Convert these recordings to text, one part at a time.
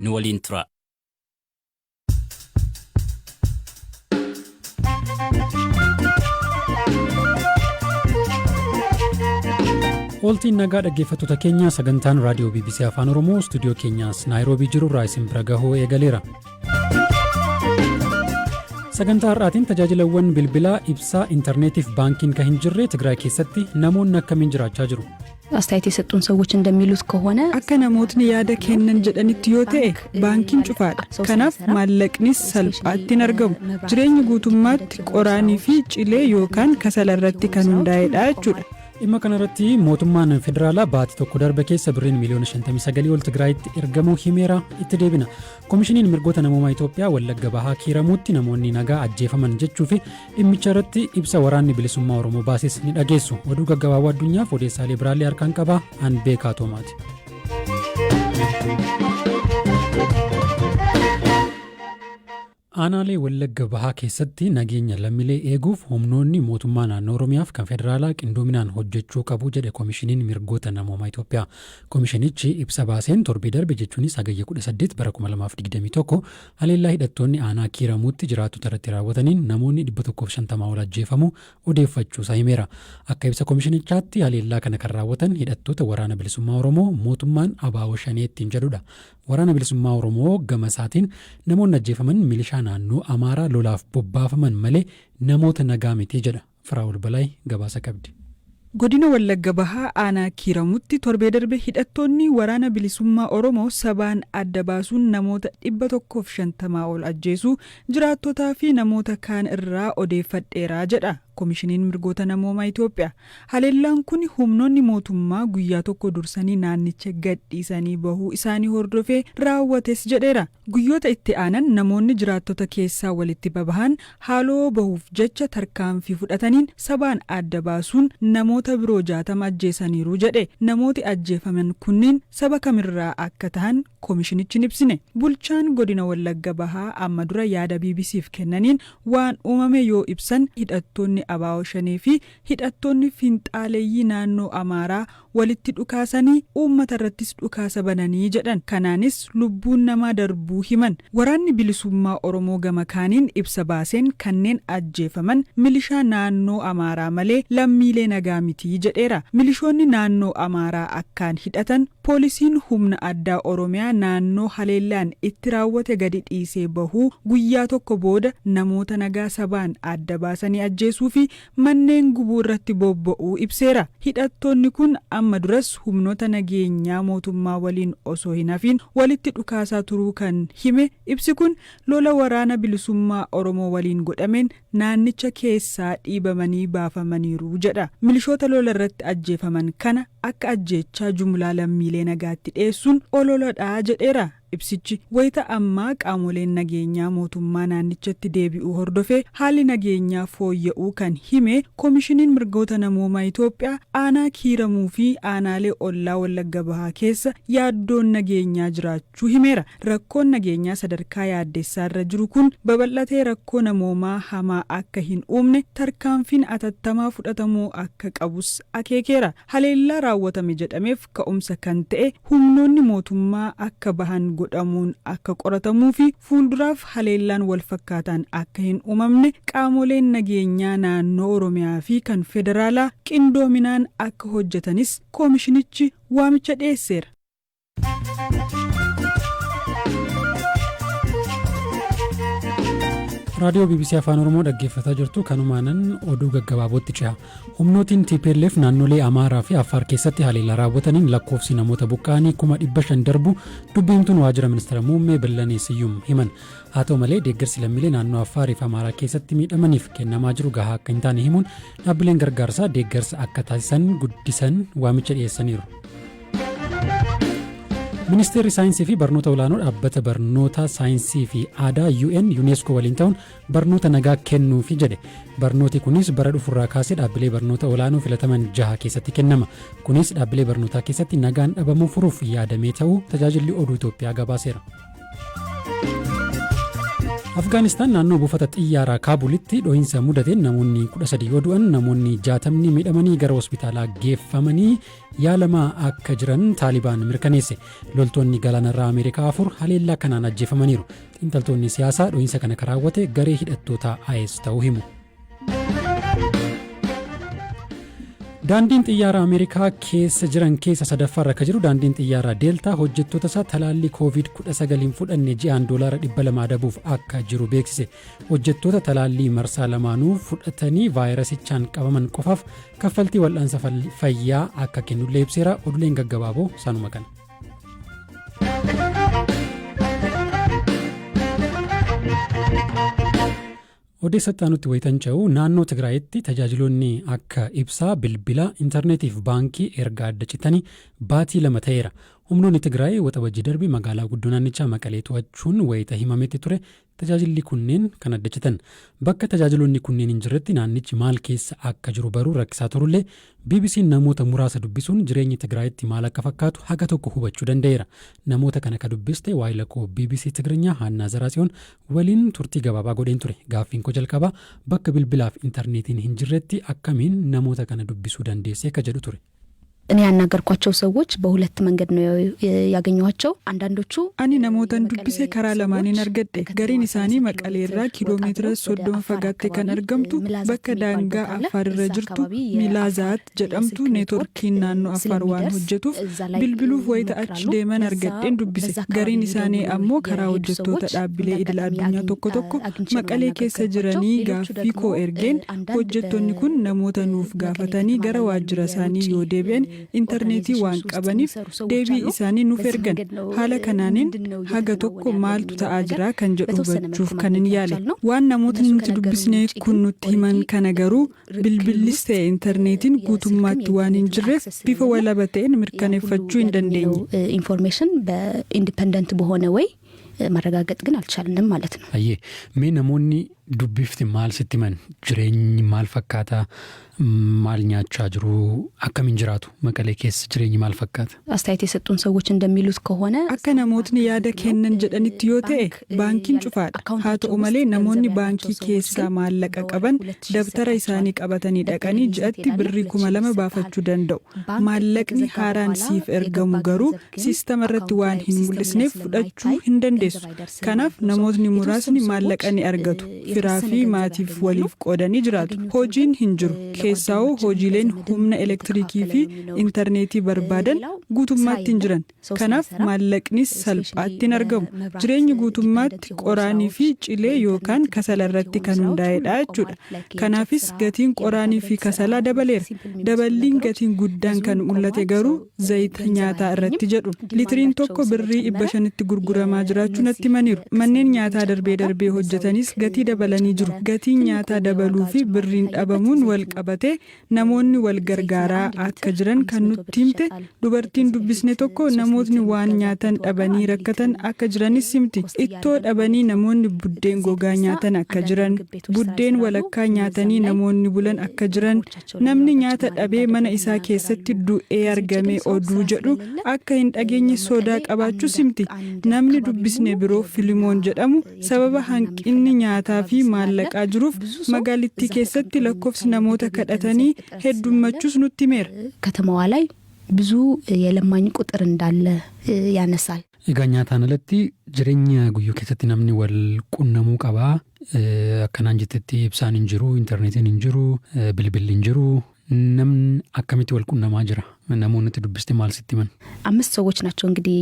Nu waliin turaa. Ooltiin nagaa dhaggeeffattoota keenya sagantaan raadiyoo BBC Afaan Oromoo istuudiyoo keenyaas Naayiroobii jiru irraa isin bira gahuu eegaleera. Sagantaa har'aatiin tajaajilawwan bilbilaa, ibsaa, intarneetiif baankiin kan hin jirre Tigraay keessatti namoonni akkamiin jiraachaa jiru? አስተያየት የሰጡን ሰዎች እንደሚሉት ከሆነ Akka namootni yaada kennan jedhanitti yoo ta'e baankiin cufaadha. Kanaaf maallaqnis salphaatti hin argamu. Jireenyi guutummaatti qoraanii fi cilee yookaan kasala irratti kan hundaa'edha jechuudha. Dhimma kanarratti mootummaan federaalaa baatii tokko darbe keessa birriin miiliyoona 59 ol Tigraayitti ergamuu himeera itti deebina. Koomishiniin mirgoota namoomaa Itoophiyaa Wallagga Bahaa Kiiramuutti namoonni nagaa ajjeefaman jechuu fi dhimmicha irratti ibsa waraanni bilisummaa Oromoo baases ni dhageessu. Oduu gaggabaaboo addunyaaf odeessaalee biraallee harkaan qabaa an beekaa Toomaati. Aanaalee Wallagga Bahaa keessatti nageenya lammiilee eeguuf humnoonni mootummaa naannoo Oromiyaaf kan federaalaa qindoominaan hojjechuu qabu jedhe Koomishiniin Mirgoota Namoomaa Itoophiyaa. Koomishinichi ibsa baaseen torbee darbe jechuunis Hagayya 18 bara 2021 haleellaa hidhattoonni aanaa Kiiramuutti jiraattota irratti raawwataniin namoonni 150 ol ajjeefamuu odeeffachuusaa himeera. Akka ibsa koomishinichaatti haleellaa kana kan raawwatan hidhattoota Waraana Bilisummaa Oromoo mootummaan ABO Shanee ittiin jedhudha. Waraana Bilisummaa Oromoo gama isaatiin namoonni ajjeefaman milishaa naannoo Amaaraa lolaaf bobbaafaman malee namoota nagaa miti jedha. Firaa'ol Balaay gabaasa qabdi. Godina Wallagga Bahaa aanaa Kiiramutti torbee darbe hidhattoonni Waraana Bilisummaa Oromoo sabaan adda baasuun namoota 150 ol ajjeesuu jiraattotaa fi namoota kaan irraa odeeffadheera jedha Komishiniin Mirgoota Namoomaa Itoophiyaa. Haleellaan kun humnoonni mootummaa guyyaa tokko dursanii naannicha gadhiisanii bahuu isaanii hordofee raawwates jedheera. Guyyoota itti aanan namoonni jiraattota keessaa walitti babahan haaloo bahuuf jecha tarkaanfii fudhataniin sabaan adda baasuun namoota biroo 60 ajjeesaniiru jedhe. Namooti ajjeefaman kunniin saba kamirraa akka tahan komishinichi hin ibsine. Bulchaan godina Wallagga Bahaa amma dura yaada BBC'f kennaniin waan uumame yoo ibsan hidhattoonni ABO Shanee fi hidhattoonni finxaaleyyii naannoo Amaaraa walitti dhukaasanii uummatarrattis dhukaasa bananii jedhan. Kanaanis lubbuun namaa darbuu himan. Waraanni Bilisummaa Oromoo gama kaaniin ibsa baaseen kanneen ajjeefaman milishaa naannoo Amaaraa malee lammiilee nagaa miti jedheera. Milishoonni naannoo Amaaraa akkaan hidhatan poolisiin humna addaa Oromiyaa naannoo haleellaan itti raawwate gadi dhiisee bahuu guyyaa tokko booda namoota nagaa sabaan adda baasanii ajjeesuu fi manneen gubuu irratti bobba'uu ibseera. Hidhattoonni kun amma duras humnoota nageenyaa mootummaa waliin osoo hin hafiin walitti dhukaasaa turuu kan hime ibsi kun lola waraana bilisummaa Oromoo waliin godhameen naannicha keessaa dhiibamanii baafamaniiru jedha. Milishoota lola irratti ajjeefaman kana akka ajjeechaa jumlaa lammiilee nagaatti dhiyeessuun ololadha jedheera. Ibsichi wayita ammaa qaamoleen nageenyaa mootummaa naannichatti deebi'uu hordofee haalli nageenyaa fooyya'uu kan hime Komishiniin Mirgoota Namoomaa Itoophiyaa aanaa Kiiramuu fi aanaalee ollaa Wallagga Bahaa keessa yaaddoon nageenyaa jiraachuu himeera. Rakkoon nageenyaa sadarkaa yaaddessaarra jiru kun babal'atee rakkoo namoomaa hamaa akka hin uumne tarkaanfiin atattamaa fudhatamuu akka qabus akeekeera. Haleellaa raawwatame jedhameef ka'umsa kan ta'e humnoonni mootummaa akka bahan godhamuun akka qoratamuu fi fuulduraaf haleellaan walfakkaataan akka hin uumamne qaamoleen nageenyaa naannoo Oromiyaa fi kan federaalaa qindoominaan akka hojjetanis koomishinichi waamicha dhiyeesseera. Raadiyoo BBC Afaan Oromoo dhaggeeffataa jirtu kanumaanan oduu gaggabaabootti ce'a. Humnootiin TPLF naannolee Amaaraa fi Affaar keessatti haleellaa raawwataniin lakkoofsi namoota buqqa'anii 500,000 darbu dubbiimtuun waajjira ministeera muummee Billanee Siyyum himan. Haa ta'u malee deeggarsi lammiilee naannoo Affaarii fi Amaaraa keessatti miidhamaniif kennamaa jiru gahaa akka hin taane himuun dhaabbileen gargaarsaa deeggarsa akka taasisan guddisan waamicha dhiyeessaniiru. Ministeerri Saayinsii fi Barnoota Olaanoo Dhaabbata Barnoota Saayinsii fi Aadaa UN UNESCO waliin ta'uun barnoota nagaa kennuufi jedhe. Barnooti kunis bara dhufurraa kaasee dhaabbilee barnoota olaanoo filataman jaha keessatti kennama. Kunis dhaabbilee barnootaa keessatti nagaan dhabamuu furuuf yaadamee ta'uu tajaajilli oduu Itoophiyaa gabaaseera. Afgaanistaan naannoo buufata xiyyaaraa Kaabulitti dhohiinsa mudateen namoonni 13 yoo du'an, namoonni 60 miidhamanii gara hospitaalaa geeffamanii yaalamaa akka jiran Taalibaan mirkaneesse. Loltoonni galaanarraa Ameerikaa 4 haleellaa kanaan ajjeefamaniiru. Xiinxaltoonni siyaasaa dhohiinsa kana kan raawwate garee hidhattoota IS ta'uu himu. Daandiin xiyyaara Ameerikaa keessa jiran keessa sadaffaarra akka jiru daandiin xiyyaaraa Deeltaa hojjettoota isaa talaallii Koovid-19 hin fudhanne ji'aan $200 adabuuf akka jiru beeksise. Hojjettoota talaallii marsaa lamaanuu fudhatanii vaayirasichaan qabaman qofaaf kaffaltii wal'aansa fayyaa akka kennullee ibseera. Oduleen gaggabaaboo sanuma kana. Odeessa itti aanutti wayitan ce'u, naannoo Tigraayitti tajaajiloonni akka ibsaa, bilbila, intarneetii fi baankii erga adda citanii baatii 2 ta'eera. Humnoonni Tigraay Waxabajjii darbe magaalaa guddoo naannichaa Maqalee to'achuun wayita himametti ture tajaajilli kunneen kan adda citan. Bakka tajaajiloonni kunneen hin jirretti naannichi maal keessa akka jiru baruun rakkisaa turullee, BBC'n namoota muraasa dubbisuun jireenyi Tigraayitti maal akka fakkaatu haga tokko hubachuu danda'eera. Namoota kana ka dubbiste waayila koo bbc Tigrinyaa Haannaa Zaraatsiyoon waliin turtii gabaabaa godheen ture. Gaaffiin koo jalqabaa bakka bilbilaaf intarneetiin hin jirretti akkamiin namoota kana dubbisuu dandeesse ka jedhu ture. እኔ ያናገርኳቸው ሰዎች በሁለት መንገድ ነው ያገኘኋቸው። አንዳንዶቹ Ani namootan dubbise karaa lamaaniin argadhe. Gariin isaanii Maqaleerraa kiiloomeetira 30 fagaattee kan argamtu bakka daangaa Affaar irra jirtu Milaazaat jedhamtu neetworkiin naannoo Affaar waan hojjetuuf bilbiluuf wayita achi deeman argadheen dubbise. Gariin isaanii ammoo karaa hojjettoota dhaabbilee idila addunyaa tokko tokko Maqalee keessa jiranii gaaffii koo ergeen, hojjettoonni kun namoota nuuf gaafatanii gara waajjira isaanii yoo deebi'an intarneetii waan qabaniif deebii isaanii nuuf ergan. Haala kanaanin haga tokko maaltu ta'aa jira kan jedhu hubachuuf kanin yaale. Waan namootni nuti dubbisne kun nutti himan kana garuu bilbillis ta'e intarneetiin guutummaatti waan hin jirreef bifa walaba ta'een mirkaneeffachuu hin dandeenye. ኢንፎርሜሽን በኢንዲፐንደንት በሆነ ወይ ማረጋገጥ ግን አልቻልንም ማለት ነው። Hayyee, mee namoonni dubbifte maal sitti himan? Jireenyi maal fakkaata? Maal nyaachaa jiru? Akkamiin jiraatu? Maqalee keessa jireenyi maal fakkaata? አስተያየት የሰጡን ሰዎች እንደሚሉት ከሆነ Akka namootni yaada kennan jedhanitti yoo ta'e, baankiin cufaadha. Haa ta'u malee, namoonni baankii keessaa maallaqa qaban dabtara isaanii qabatanii dhaqanii ji'atti birrii 2000 baafachuu danda'u. Maallaqni haaraan siif ergamu garuu siistama irratti waan hin mul'isneef fudhachuu hin dandeessu. Kanaaf namootni muraasni maallaqa ni argatu. Firaa fi maatiif waliif qoodanii jiraatu. Hojiin hin jiru. Keessaa'uu hojiileen humna elektiriikii fi intarneetii barbaadan guutummaatti hin jiran. Kanaaf maallaqnis salphaatti hin argamu. Jireenyi guutummaatti qoraanii fi cilee yookaan kasala irratti kan hundaa'edha jechuudha. Kanaafis gatiin qoraanii fi kasalaa dabaleera. Daballiin gatiin guddaan kan mul'ate garuu zayita nyaataa irratti jedhu. Litiriin tokko birrii 500tti gurguramaa jiraachuu natti himaniiru. Manneen nyaataa darbee darbee hojjetanis gatii dabalanii jiru. Gatiin nyaataa dabaluu fi birriin dhabamuun wal qabatee namoonni wal gargaaraa akka jiran kan nutti himte dubartiin dubbisne tokko namootni waan nyaatan dhabanii rakkatan akka jiranis himti. Ittoo dhabanii namoonni buddeen gogaa nyaatan akka jiran, buddeen walakkaa nyaatanii namoonni bulan akka jiran, namni nyaata dhabee mana isaa keessatti du'ee argame oduu jedhu akka hin dhageenye sodaa qabaachuus himti. Namni dubbisne biroo Filimoon jedhamu sababa hanqinni nyaataa fi maallaqaa jiruuf magaalittii keessatti lakkoofsi namoota kadhatanii heddummachuus nutti himeera. ከተማዋ ላይ ብዙ የለማኝ ቁጥር እንዳለ ያነሳል። Egaa nyaataan alatti jireenya guyyuu keessatti namni wal qunnamuu qabaa. Akkanaan jettetti ibsaan hin jiru, intarneetiin hin jiru, bilbilli hin jiru. Namni akkamitti wal qunnamaa jira? Namoonni itti dubbiste maal sitti himan? አምስት ሰዎች ናቸው እንግዲህ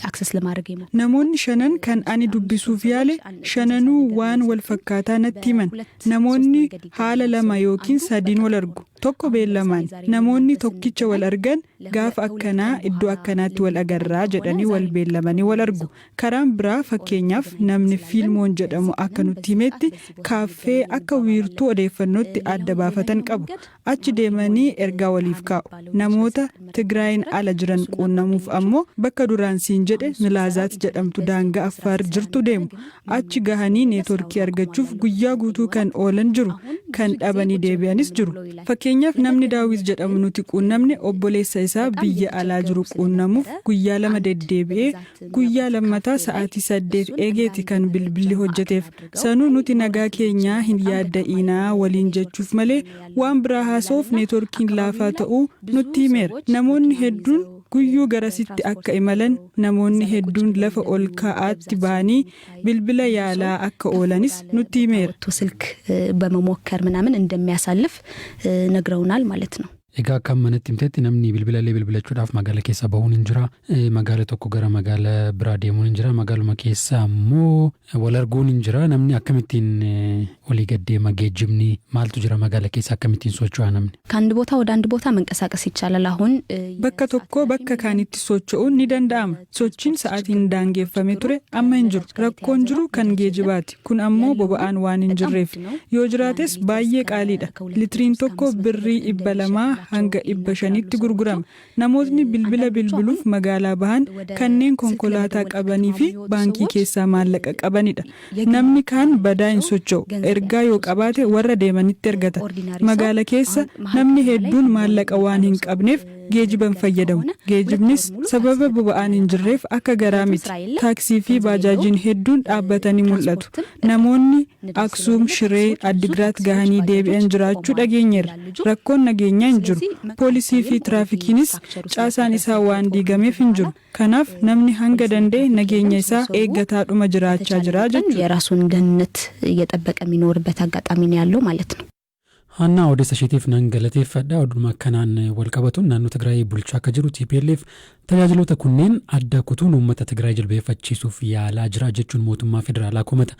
አክሰስ ለማድረግ የሞ Namoonni shanan kan ani dubbisuuf yaale shananuu waan wal fakkaataa natti himan. Namoonni haala lama yookiin sadiin wal argu. Tokko beellamaan, namoonni tokkicha wal argan gaafa akkanaa iddoo akkanaatti wal agarraa jedhanii wal beellamanii wal argu. Karaan biraa, fakkeenyaaf, namni Fiilmoon jedhamu akka nutti himetti kaaffee akka wiirtuu odeeffannootti adda baafatan qabu. Achi deemanii ergaa waliif kaa'u. Namoota Tigraayin ala jiran quunnamuuf ammoo bakka duraan siin jedhe Milaazaat jedhamtu daangaa Affaar jirtu deemu. Achi gahanii neetworkii argachuuf guyyaa guutuu kan oolan jiru, kan dhabanii deebi'anis jiru. Fakkeenyaaf, namni Daawit jedhamu nuti quunnamne obboleessa isaa biyya alaa jiru quunnamuuf guyyaa 2 deddeebi'ee, guyyaa lammataa sa'aatii 8 eegeeti kan bilbilli hojjeteef. Sanuu nuti nagaa keenyaa hin yaadda'iinaa waliin jechuuf malee waan biraa haasa'uuf neetworkiin laafaa ta'uu nutti himeera. Namoonni hedduun guyyuu garasitti akka imalan, namoonni hedduun lafa ol ka'aatti ba'anii bilbila yaalaa akka oolanis nutti himeera. ስልክ በመሞከር ምናምን እንደሚያሳልፍ ነግረውናል ማለት ነው። Egaa akka manatti himtetti namni bilbila illee bilbilachuudhaaf magaala keessa bahuun hin jira. Magaala tokko gara magaala biraa deemuun hin jira. Magaaluma keessa ammoo wal arguun hin jira. Namni akkamittiin olii gad deema? Geejjibni maaltu jira? Magaala keessa akkamittiin socho'a namni? ከአንድ ቦታ ወደ አንድ ቦታ መንቀሳቀስ ይቻላል። አሁን Bakka tokkoo bakka kaanitti socho'uun ni danda'ama. Sochiin sa'aatiin daangeffame ture amma hin jiru. Rakkoon jiru kan geejibaati. Kun ammoo boba'aan waan hin jirreef. Yoo jiraates baay'ee qaaliidha. Litiriin tokko birrii 200 hanga 500tti gurgurama. Namootni bilbila bilbiluuf magaalaa bahan kanneen konkolaataa qabanii fi baankii keessaa maallaqa qabanidha. Namni kaan badaa hin socho'u. Ergaa yoo qabaate warra deemanitti ergata. Magaala keessa namni hedduun maallaqa waan hin qabneef geejiban fayyadamu. Geejibnis sababa boba'aan hin jirreef akka garaa miti. Taaksii fi baajaajiin hedduun dhaabbatanii mul'atu. Namoonni Aksuum, Shiree, Addigraat gahanii deebi'an jiraachuu dhageenyeerra. Rakkoon nageenyaa hin jiru. Poolisii fi tiraafikiinis caasaan isaa waan diigameef hin jiru. Kanaaf namni hanga danda'e nageenya isaa eeggataadhuma jiraachaa jira jechuudha. የራሱን ደህንነት እየጠበቀ የሚኖርበት አጋጣሚ ነው ያለው ማለት ነው። Hannaa, odeessa isheetiif nan galateeffadha. Oduma kanaan wal qabatuun naannoo Tigraay bulchaa akka jiru TPLF tajaajiloota kunneen adda kutuun uummata Tigraay jilbeeffachiisuuf yaalaa jira jechuun mootummaa federaalaa komata.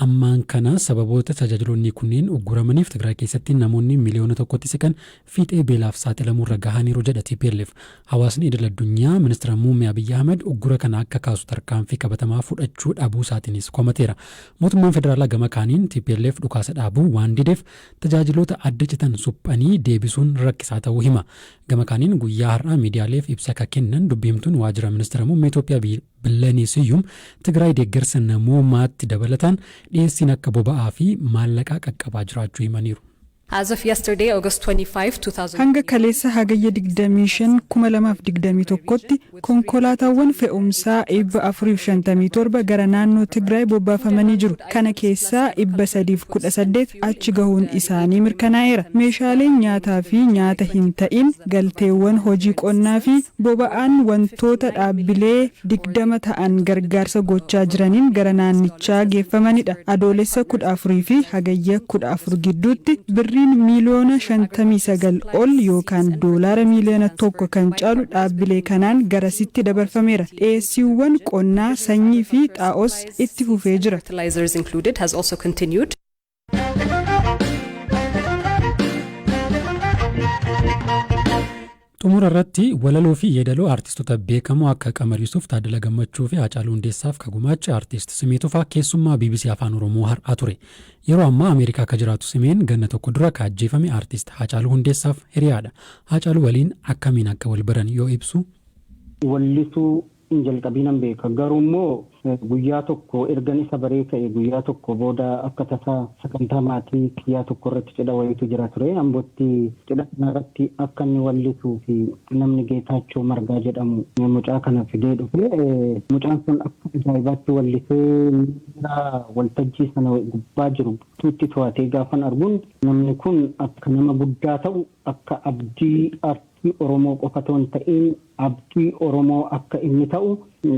Ammaan kana sababoota tajaajiloonni kunneen ugguramaniif Tigraay keessatti namoonni 1 miiliyoona siqan fiixee beelaaf saaxilamuurra gahaniiru jedha TPLF. Hawaasni idil addunyaa ministeera muummee Abiyyi Ahmed uggura kana akka kaasu tarkaanfii qabatamaa fudhachuu dhabuu isaatiinis komateera. Mootummaan federaalaa gama kaaniin TPLF dhukaasa dhaabuu waan dideef tajaajiloota adda citan suphanii deebisuun rakkisaa ta'uu hima. Gama kaaniin guyyaa har'aa miidiyaaleef ibsa akka kennan dubbiimtuun waajjira ministeera muummee Itoophiyaa Billanee Siyyum, Tigraay deeggarsa namoomaatti dabalataan dhiyeessiin akka boba'aa fi maallaqaa qaqqabaa jiraachuu himaniiru. As of yesterday, August 25, 2000. Hanga kaleessa Hagayya 25 2021tti konkolaataawwan fe'umsaa 457 gara naannoo Tigraay bobbaafamanii jiru. Kana keessaa 318 achi gahuun isaanii mirkanaa'eera. Meeshaaleen nyaataa fi nyaata hin ta'in, galteewwan hojii qonnaa fi boba'aan wantoota dhaabbilee 20 ta'an gargaarsa gochaa jiraniin gara naannichaa geeffamanidha. Adoolessa 14 fi Hagayya 14 gidduutti birriin miiliyoona 59 ol yookaan doolaara miiliyoona 1 kan caalu dhaabbilee kanaan garasitti dabarfameera. Dhiyeessiiwwan qonnaa, sanyii fi xaa'oos itti fufee jira. Fertilizers included has also continued. Xumura irratti, walaloo fi yeedaloo aartistoota beekamoo akka Qamar Yuusuf, Taaddala Gammachuu fi Haacaaluu Hundeessaaf ka gumaache aartist Simee Tufaa keessummaa BBC Afaan Oromoo har'aa ture. Yeroo ammaa Ameerikaa akka jiraatu Simeen ganna tokko dura ka ajjeefame aartist Haacaaluu Hundeessaaf hiriyaadha. Haacaaluu waliin akkamiin akka wal baran yoo ibsu. Wallisuu hin jalqabiinan beeka. Garuu immoo guyyaa tokko ergan isa baree ka'e, guyyaa tokko booda akka tasaa sagantaa maatii kiyyaa tokko irratti cidha wayiitu jira ture. Ambootti cidha kanarratti akka inni wallisuu fi namni Geetaachoo Margaa jedhamu mucaa kana fidee dhufe. Mucaan sun akka ajaa'ibaatti wallisee miira waltajjii sana gubbaa jiru guutuutti to'atee gaafan arguun, namni kun akka nama guddaa ta'u, akka abdii aartii Oromoo qofa otoo hin ta'in abdii Oromoo akka inni ta'u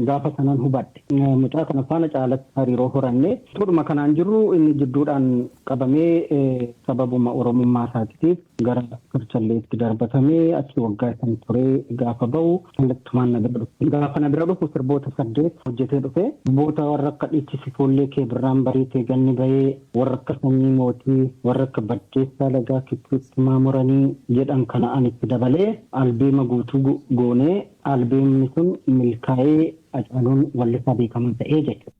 gaafa sanan hubadhe. Mucaa kana faana caalatti hariiroo horanne. Tudhuma kanaan jirru inni jidduudhaan qabamee sababuma Oromummaa isaatiif gara Karchalleetti darbatamee achi waggaa 5 turee gaafa bahu kallattumaan na bira dhufe. Gaafa na bira dhufu sirboota saddeet hojjetee dhufe. Sirboota warra akka Dhiichisi Fuullee Kee Birraan Bariitee Ganni Bahee, warra akka Sanyii Mootii, warra akka Baddeessaa Lagaa Kibxiitti Maamuranii jedhan kana ani itti dabalee albeema guutuu goonee, albeemni sun milkaa'ee Hacaaluun wallisaa beekamaa ta'ee jechuudha.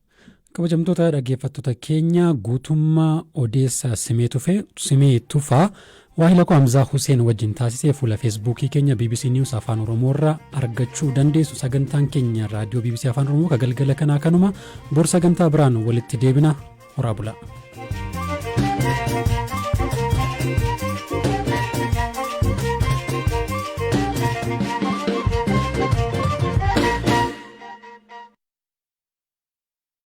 Kabajamtoota dhaggeeffattoota keenya, guutummaa odeessa Simee Tufaa. Waahila koo Hamzaa Hussein wajjin taasisee fuula Feesbuukii keenya BBC News Afaan Oromoo irraa argachuu dandeessu. Sagantaan keenya raadiyoo BBC Afaan Oromoo ka galgala kanaa kanuma. Bor sagantaa biraan walitti deebina. Horaa bulaa.